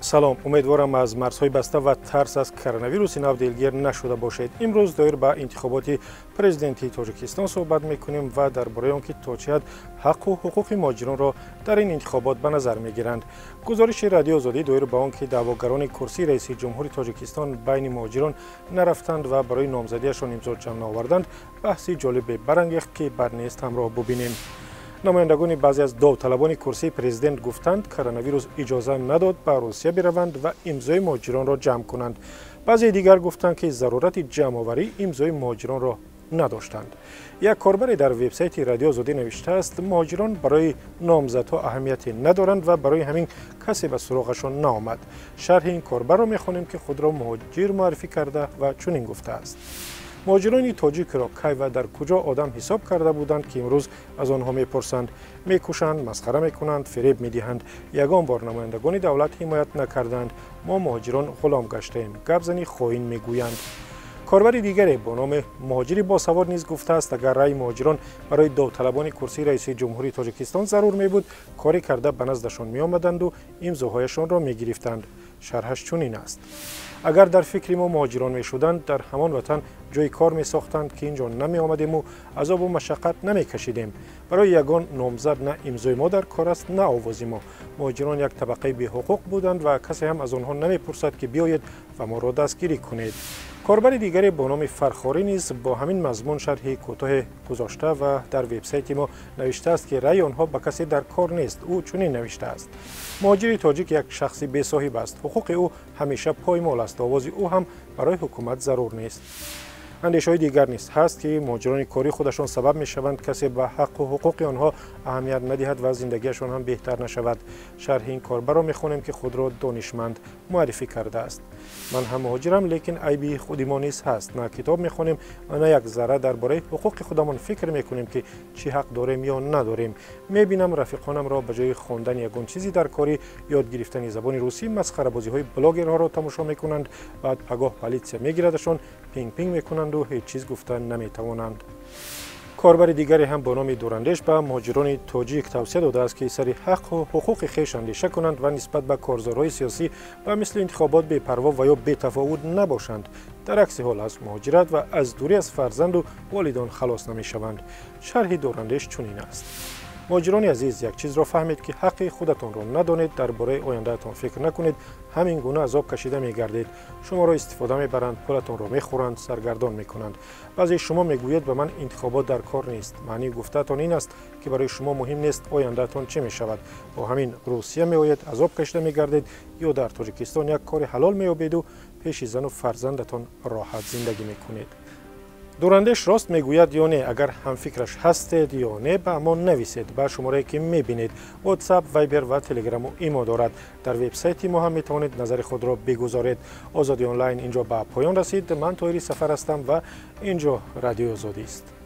Салом, умедворам аз марзҳои баста ва тарс аз коронавируси нав дилгир нашуда бошед. Имрӯз доир ба интихоботи президентии Тоҷикистон суҳбат мекунем ва дар бораи он ки то чӣ ҳад ҳаққу ҳуқуқи муҳоҷиронро дар ин интихобот ба назар мегиранд. Гузориши Радиои Озодӣ доир ба он ки даъвогарони курсии раиси ҷумҳури Тоҷикистон байни муҳоҷирон нарафтанд ва барои номзадиашон имзо ҷамъ наоварданд, баҳси ҷолибе барангехт, ки бад нест ҳамроҳ бубинем. Намояндагони баъзе аз довталабони курсии президент гуфтанд, коронавирус иҷоза надод ба Русия бираванд ва имзои муҳоҷиронро ҷамъ кунанд. Баъзеи дигар гуфтанд, ки зарурати ҷамъоварии имзои муҳоҷиронро надоштанд. Як корбаре дар вебсайти Радиои Озодӣ навиштааст, муҳоҷирон барои номзадҳо аҳамияте надоранд ва барои ҳамин касе ба суроғашон наомад. Шарҳи ин корбарро мехонем, ки худро муҳоҷир муаррифӣ карда ва чунин гуфтааст: муҳоҷирони тоҷикро кай ва дар куҷо одам ҳисоб карда буданд, ки имрӯз аз онҳо мепурсанд? Мекушанд, масхара мекунанд, фиреб медиҳанд. Ягон бор намояндагони давлат ҳимоят накарданд. Мо муҳоҷирон ғулом гаштаем, гапзани хоин мегӯянд. Корбари дигаре бо номи муҳоҷири босавод низ гуфтааст, агар раъи муҳоҷирон барои довталабони курсии раиси ҷумҳурии Тоҷикистон зарур мебуд, коре карда ба наздашон меомаданду имзоҳояшонро мегирифтанд. Шарҳаш чунин аст: агар дар фикри мо муҳоҷирон мешуданд, дар ҳамон ватан ҷои кор месохтанд, ки ин ҷо намеомадему азобу машаққат намекашидем. Барои ягон номзад на имзои мо дар кор аст, на овози мо. Муҳоҷирон як табақаи беҳуқуқ буданд ва касе ҳам аз онҳо намепурсад, ки биёед ва моро дастгирӣ кунед. Корбари дигаре бо номи Фархорӣ низ бо ҳамин мазмун шарҳи кӯтоҳе гузошта ва дар вебсайти мо навиштааст, ки раъи онҳо ба касе дар кор нест. Ӯ чунин навиштааст: муҳоҷири тоҷик як шахси бесоҳиб аст, ҳуқуқи ӯ ҳамеша поймол аст, овози ӯ ҳам барои ҳукумат зарур нест. Андешаҳои дигар низ ҳаст, ки муҳоҷирони корӣ худашон сабаб мешаванд касе ба ҳаққу ҳуқуқи онҳо аҳамият надиҳад ва зиндагиашон ҳам беҳтар нашавад. Шарҳи ин корбарро мехонем, ки худро донишманд муаррифӣ кардааст. Ман ҳам муҳоҷирам, лекин айби худи мо низ ҳаст. На китоб мехонем ва на як зарра дар бораи ҳуқуқи худамон фикр мекунем, ки чӣ ҳақ дорем ё надорем. Мебинам рафиқонамро ба ҷои хондани ягон чизи дар корӣ, ёд гирифтани забони русӣ, масхарабозиҳои блогерҳоро тамошо мекунанд. Баъд пагоҳ политсия мегирадашон, пинг-пинг мекунанду ҳеҷ чиз гуфта наметавонанд. Корбари дигаре ҳам бо номи Дурандеш ба муҳоҷирони тоҷик тавсия додааст, ки сари ҳаққу ҳуқуқи хеш андеша кунанд ва нисбат ба корзорҳои сиёсӣ ба мисли интихобот бепарво ва ё бетафовут набошанд. Дар акси ҳол аз муҳоҷират ва аз дурӣ аз фарзанду волидон халос намешаванд. Шарҳи Дурандеш чунин аст: муҳоҷирони азиз, як чизро фаҳмед, ки ҳаққи худатонро надонед, дар бораи ояндаатон фикр накунед, ҳамин гуна азоб кашида мегардед. Шуморо истифода мебаранд, пулатонро мехӯранд, саргардон мекунанд. Баъзе шумо мегӯед, ба ман интихобот дар кор нест. Маънии гуфтаатон ин аст, ки барои шумо муҳим нест ояндаатон чӣ мешавад. Бо ҳамин Русия меоед, азоб кашида мегардед ё дар Тоҷикистон як кори ҳалол меёбеду пеши зану фарзандатон роҳат зиндагӣ мекунед. Дурандеш рост мегӯяд ё не? Агар ҳамфикраш ҳастед ё не, ба мо нависед ба шуморае ки мебинед. WhatsApp, Viber ва Телеграму имо дорад. Дар вебсайти мо ҳам метавонед назари худро бигузоред. Озодӣ онлайн инҷо ба поён расид. Ман Тоҳири Сафар ҳастам ва инҷо Радиои Озодист.